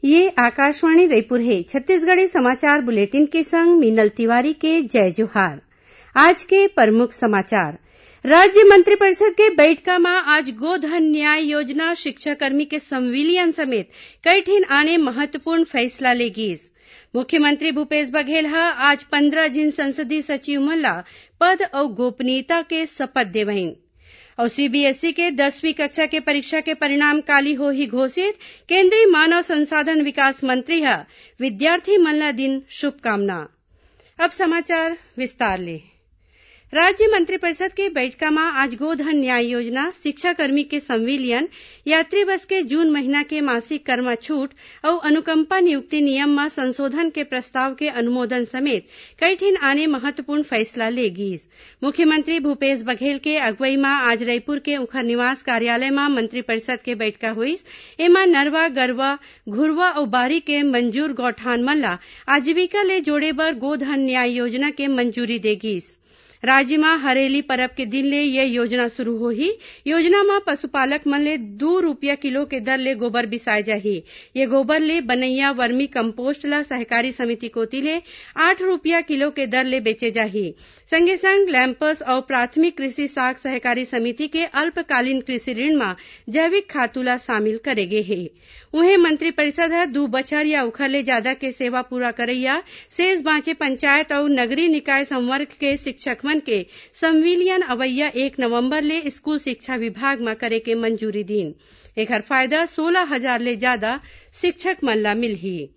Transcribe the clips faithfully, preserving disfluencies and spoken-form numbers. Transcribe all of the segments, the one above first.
ये आकाशवाणी रईपुर हे। छत्तीसगढ़ी समाचार बुलेटिन के संग मीनल तिवारी के जय जोहार। आज के प्रमुख समाचार। राज्य मंत्रिपरिषद के बइठका म आज गोधन न्याय योजना, शिक्षाकर्मी के संविलियन समेत कई ठिन आने महत्वपूर्ण फैसला ले गीस। मुख्यमंत्री भूपेश बघेल ह आज पंद्रह झिन संसदीय सचिव मन ला पद अउ गोपनीयता के शपथ देवइन। अउ सीबीएसई के दसवीं कक्षा के परीक्षा के परिणाम काली होही घोषित, केंद्रीय मानव संसाधन विकास मंत्री ह विद्यार्थी मन ला दिन शुभकामना। अब समाचार विस्तार ले। राज्य मंत्रिपरिषद के बइठका म आज गोधन न्याय योजना, शिक्षाकर्मी के संविलियन, यात्री बस के जून महीना के मासिक कर म छूट अउ अनुकंपा नियुक्ति नियम म संशोधन के प्रस्ताव के अनुमोदन समेत कई ठिन आने महत्वपूर्ण फैसला ले गीस। मुख्यमंत्री भूपेश बघेल के अगुवई म आज रईपुर के उंखर निवास कार्यालय म मंत्रिपरिषद के बइठका होइस। एमा नरवा, गरवा, घुरवा अउ बारी के मंजूर गौठान मन ला आजीविका ले जोड़े बर गोधन न्याय योजना के मंजूरी दे गीस। राज्य म हरेली परब के दिन ले ये योजना शुरू होही। योजना म पशुपालक मन ले दू रुपया किलो के दर ले गोबर बिसाए जाही। ये गोबर ले बनइया वर्मी कंपोस्ट ल सहकारी समिति कोति ले आठ रुपया किलो के दर ले बेचे जाही। संगे संग लैंपस अउ प्राथमिक कृषि साख सहकारी समिति के अल्पकालीन कृषि ऋण म जैविक खातू ल शामिल करे गे हे। उहें, मंत्रिपरिषद ह दू बछर या ओखर ले जादा के सेवा पूरा करइया शेष बांचे पंचायत अउ नगरीय निकाय संवर्ग के शिक्षक मन के संविलियन अवइया एक नवंबर ले स्कूल शिक्षा विभाग म करे के मंजूरी दीन। एखर फायदा सोलह हजार ले जादा शिक्षक मन ला मिलही।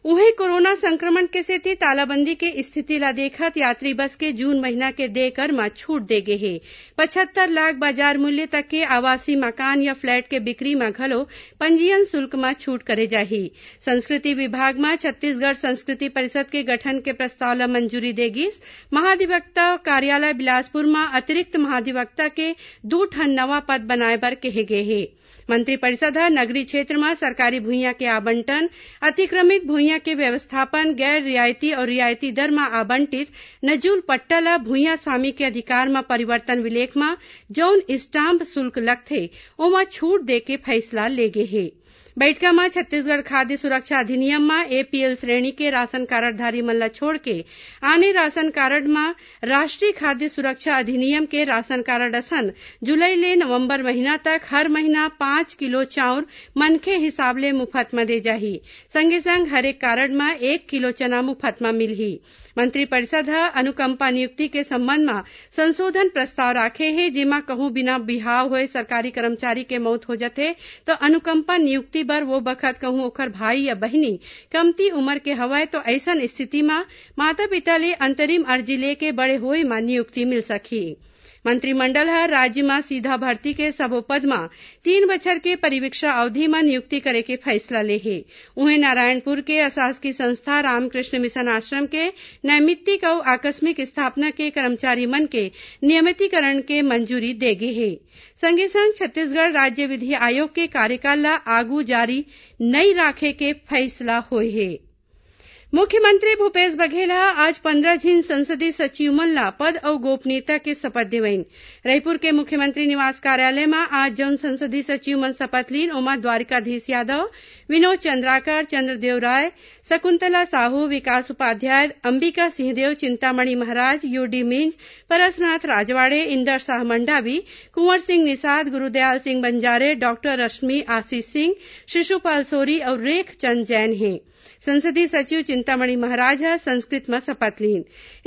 उहें, कोरोना संक्रमण के सेती तालाबंदी के स्थिति ला देखत यात्री बस के जून महीना के देय कर म छूट दे गे हे। पचहत्तर लाख बाजार मूल्य तक के आवासीय मकान या फ्लैट के बिक्री म घलो पंजीयन शुल्क म छूट करे जाही। संस्कृति विभाग म छत्तीसगढ़ संस्कृति परिषद के गठन के प्रस्ताव ल मंजूरी दे गिस। महाधिवक्ता कार्यालय बिलासपुर म अतिरिक्त महाधिवक्ता के दू ठन नवा पद बनाए बर केहे गे हे। मंत्रिपरिषद ह नगरीय क्षेत्र म सरकारी भुइयां के आवंटन, अतिक्रमित भुइयां के व्यवस्थापन, गैर रियायती अउ रियायती दर म आवंटित नजूल पट्टा ल भुइयां स्वामी के अधिकार म परिवर्तन विलेख म जउन स्टाम्प शुल्क लगथे, ओमा छूट दे के फैसला ले गे हे। बइठका म छत्तीसगढ़ खाद्य सुरक्षा अधिनियम म एपीएल श्रेणी के राशन कारडधारी मन ल छोड़ के आने राशन कारड म राष्ट्रीय खाद्य सुरक्षा अधिनियम के राशन कारड असन जुलाई ले नवंबर महीना तक हर महीना पांच किलो चाउर मनखे हिसाब ले मुफत म दे जाही। संगे संग हरेक कारड म एक किलो चना मुफत म मिलही। मंत्रिपरिषद ह अनुकंपा नियुक्ति के संबंध म संशोधन प्रस्ताव राखे हे, जेमा कहूं बिना बिहाव होए सरकारी कर्मचारी के मौत हो जथे, त अनुकंपा नियुक्ति बर वो बखत कहूं ओखर भाई या बहिनी कमती उमर के हवय, तो अइसन स्थिति म माता-पिता ले अंतरिम अर्जी लेके बड़े होए म नियुक्ति मिल सकही। मंत्रिमंडल ह राज्य म सीधा भर्ती के सबो पद म तीन बछर के परिवीक्षा अवधि म नियुक्ति करे के फैसला ले हे। उहें, नारायणपुर के अशासकीय संस्था रामकृष्ण मिशन आश्रम के नैमित्तिक अउ आकस्मिक स्थापना के कर्मचारी मन के नियमितीकरण के मंजूरी दे गे हे। संगे संग छत्तीसगढ़ राज्य विधि आयोग के कार्यकाल ल आगू जारी नइ राखे के फैसला होय हे। मुख्यमंत्री भूपेश बघेल ह आज पंद्रह झिन संसदीय सचिव मन ला पद अउ गोपनीयता के शपथ देवइन। रईपुर के मुख्यमंत्री निवास कार्यालय म आज जउन संसदीय सचिव मन शपथ लीन, ओमा द्वारिकाधीश यादव, विनोद चंद्राकर, चंद्रदेव राय, शकुंतला साहू, विकास उपाध्याय, अंबिका सिंहदेव, चिंतामणि महाराज, यूडी मिंज, परसनाथ राजवाड़े, इंदर शाह मंडावी, कुंवर सिंह निषाद, गुरुदयाल सिंह बंजारे, डॉक्टर रश्मि, आशीष सिंह, शिशुपाल सोरी अउ रेख चंद जैन हे। संसदीय सचिव चिंतामणि महाराज ह संस्कृत म शपथ लीन।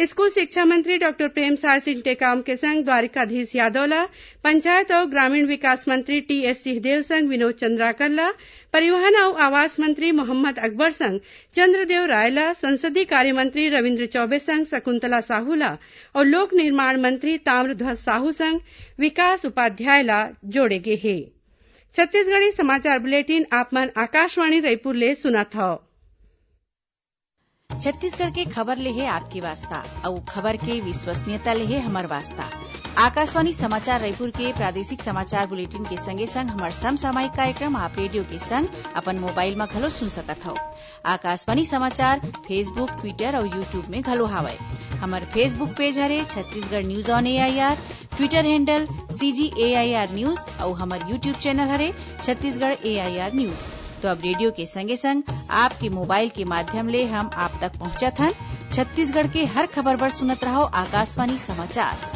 स्कूल शिक्षा मंत्री डॉक्टर प्रेमसाय सिंह टेकाम के संग द्वारिकाधीश यादव ल पंचायत अउ ग्रामीण विकास मंत्री टीएस सिंहदेव संग विनोद चंद्राकर ल, परिवहन अउ आवास मंत्री मोहम्मद अकबर संग चंद्रदेव राय ल, संसदीय कार्य मंत्री रविंद्र चौबे संग शकुंतला साहू ल अउ लोक निर्माण मंत्री ताम्रध्वज साहू संग विकास उपाध्याय ल जोड़े गे हे। छत्तीसगढ़ी समाचार बुलेटिन आप मन आकाशवाणी रईपुर ले सुनत हव। छत्तीसगढ़ के खबर ले हे आपके वास्ता, अउ खबर के विश्वसनीयता ले हे हमर वास्ता। आकाशवाणी समाचार रईपुर के प्रादेशिक समाचार बुलेटिन के संगे संग हमर समसामयिक कार्यक्रम आप रेडियो के संग अपन मोबाइल म घलो सुन सकत हव। आकाशवाणी समाचार Facebook, Twitter अउ YouTube में घलो हावय। हमर Facebook पेज हरे Chhattisgarh news on AIR, Twitter handle CG AIR news अउ हमर YouTube चैनल हरे छत्तीसगढ़ एआईआर न्यूज। तो अब रेडियो के संगे संग आपके मोबाइल के माध्यम ले हम आप तक पहुंचत हन। छत्तीसगढ़ के हर खबर बर सुनत रहव आकाशवाणी समाचार।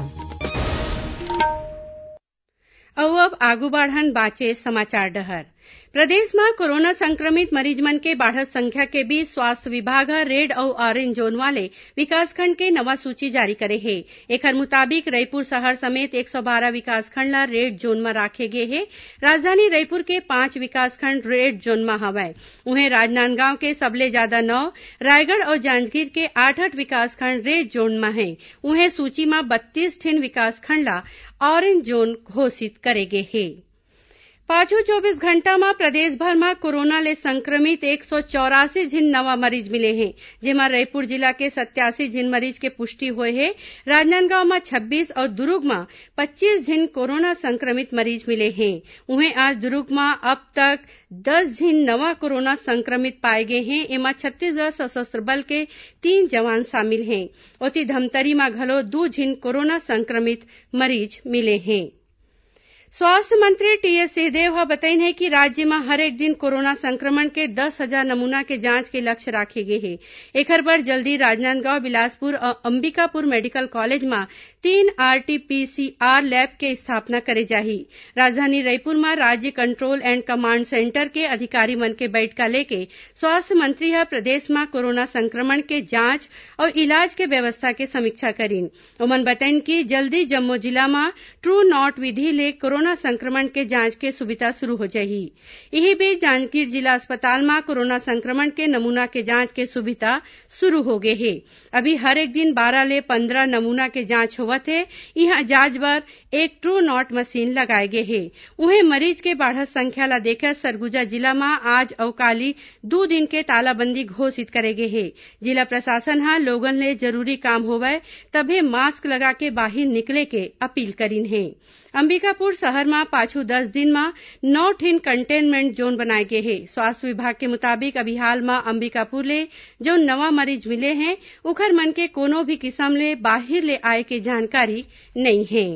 अउ अब आगू बाढ़न बाचे समाचार डहर। प्रदेश म कोरोना संक्रमित मरीज मन के बाढ़त संख्या के बीच स्वास्थ्य विभाग ह रेड अउ ऑरेंज जोन वाले विकासखंड के नवा सूची जारी करे हे। एखर मुताबिक रईपुर शहर समेत एक सौ बारह विकासखंड ल रेड जोन म राखे गे हे। राजधानी रईपुर के पांच विकासखंड रेड जोन म हवय। उहें, राजनांदगांव के सबले जादा नौ, रायगढ़ अउ जांजगीर के आठ-आठ विकासखंड रेड जोन म हे। उहें, सूची म बत्तीस ठिन विकासखंड ल ऑरेंज जोन घोषित करे गे हे। पाछू चौबीस घंटा म प्रदेश भर म कोरोना ले संक्रमित एक सौ चौरासी झिन नवा मरीज मिले हें, जेमा रईपुर जिला के सत्यासी झिन मरीज के पुष्टि होए हे। राजनांदगांव म छब्बीस अउ दुरूग म पच्चीस झिन कोरोना संक्रमित मरीज मिले हें। उहें, आज दुरूग म अब तक दस झिन नवा कोरोना संक्रमित पाए गे हें। एमा छत्तीसगढ़ सशस्त्र बल के तीन जवान शामिल हें। ओती, धमतरी म घलो दू झिन कोरोना संक्रमित मरीज मिले हें। स्वास्थ्य मंत्री टीएस सिंहदेव ह बतईन हे कि राज्य म हर एक दिन कोरोना संक्रमण के दस हजार नमूना के जांच के लक्ष्य राखे गे हे। एखर बर जल्दी राजनांदगांव, बिलासपुर अउ अंबिकापुर मेडिकल कॉलेज म तीन आरटीपीसीआर लैब के स्थापना करे जाही। राजधानी रईपुर म राज्य कंट्रोल एंड कमांड सेंटर के अधिकारी मन के बैठका लेके स्वास्थ्य मंत्री ह प्रदेश म कोरोना संक्रमण के जांच अउ इलाज के व्यवस्था के समीक्षा करीन। ओमन बतईन कि जल्दी जम्मो जिला म ट्रू नॉट विधि ले कोरोना संक्रमण के जांच के सुविधा शुरू हो जाही। इही बीच, जांजगीर जिला अस्पताल म कोरोना संक्रमण के नमूना के जांच के सुविधा शुरू हो गे हे। अभी हर एक दिन बारह ले पंद्रह नमूना के जांच होवत हे। इहां जांच बर एक ट्रू नॉट मशीन लगाए गे हे। उहें, मरीज के बाढ़त संख्या ल देखत सरगुजा जिला म आज अउ काली दू दिन के तालाबंदी घोषित करे गे हे। जिला प्रशासन ह लोगन ले जरूरी काम होवय, तभे मास्क लगा के बाहिर निकले के अपील करीन हे। अंबिकापुर शहर म पाछू दस दिन म नौ ठिन कंटेनमेंट जोन बनाए गे हे। स्वास्थ्य विभाग के मुताबिक, अभी हाल म अंबिकापुर ले जउन नवा मरीज मिले हें, उखर मन के कोनो भी किसम ले बाहिर ले आए के जानकारी नइ हे।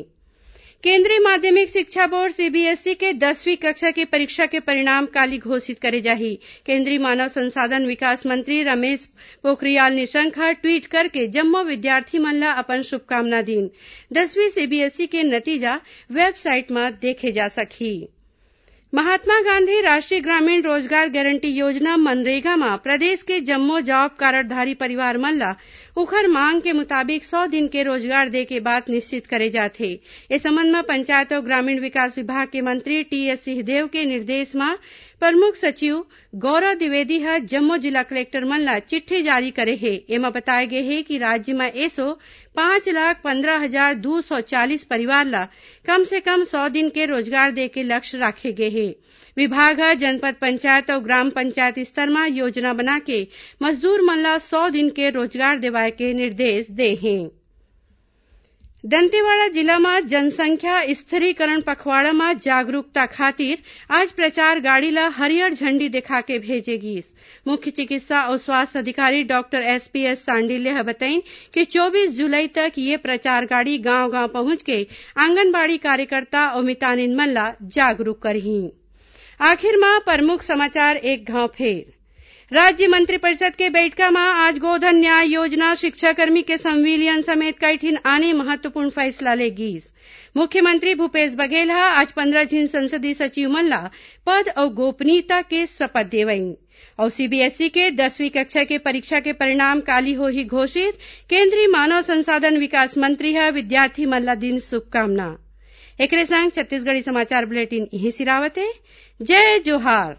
केंद्रीय माध्यमिक शिक्षा बोर्ड, सीबीएसई, के दसवीं कक्षा के परीक्षा के परिणाम काली घोषित करे जाही। केंद्रीय मानव संसाधन विकास मंत्री रमेश पोखरियाल निशंक ह ट्वीट करके जम्मो विद्यार्थी मन ल अपन शुभकामना दीन। दसवीं सीबीएसई के नतीजा वेबसाइट म देखे जा सकही। महात्मा गांधी राष्ट्रीय ग्रामीण रोजगार गारंटी योजना, मनरेगा, म प्रदेश के जम्मो जॉब कारडधारी परिवार मन ल उखर मांग के मुताबिक सौ दिन के रोजगार दे के बात निश्चित करे जात हे। ए संबंध म पंचायत अउ ग्रामीण विकास विभाग के मंत्री टीएस सिंहदेव के निर्देश म प्रमुख सचिव गौरव द्विवेदी ह जम्मो जिला कलेक्टर मन ल चिट्ठी जारी करे हे। एमा बताय गे हे कि राज्य म एसो पांच लाख पंद्रह हजार दू सौ चालीस परिवार ल कम से कम सौ दिन के रोजगार दे के लक्ष्य राखे गे हे। विभाग ह जनपद पंचायत अउ ग्राम पंचायत स्तर म योजना बना के मजदूर मन ल सौ दिन के रोजगार देवाय के निर्देश दे हे। दंतेवाड़ा जिला म जनसंख्या स्थिरीकरण पखवाड़ा म जागरूकता खातिर आज प्रचार गाड़ी ल हरियर झंडी दिखा के भेजे गीस। मुख्य चिकित्सा अउ स्वास्थ्य अधिकारी डॉक्टर एसपीएस सांडिल्य ह बतईन कि चौबीस जुलाई तक ये प्रचार गाड़ी गांव-गांव पहुंच के आंगनबाड़ी कार्यकर्ता अउ मितानिन मन ल जागरूक करही। आखिर म प्रमुख समाचार एक घांव फेर। राज्य मंत्रिपरिषद के बइठका म आज गोधन न्याय योजना, शिक्षाकर्मी के संविलियन समेत कई ठिन आने महत्वपूर्ण फैसला ले गीस। मुख्यमंत्री भूपेश बघेल ह आज पंद्रह झिन संसदीय सचिव मन ल पद अउ गोपनीयता के शपथ देवईन। अउ सीबीएसई के दसवीं कक्षा के परीक्षा के परिणाम काली होही घोषित, केंद्रीय मानव संसाधन विकास मंत्री ह विद्यार्थी मन ल दीन शुभकामना। एकरे संग छत्तीसगढ़ी समाचार बुलेटिन इहीं सिरावत हे। जय जोहार।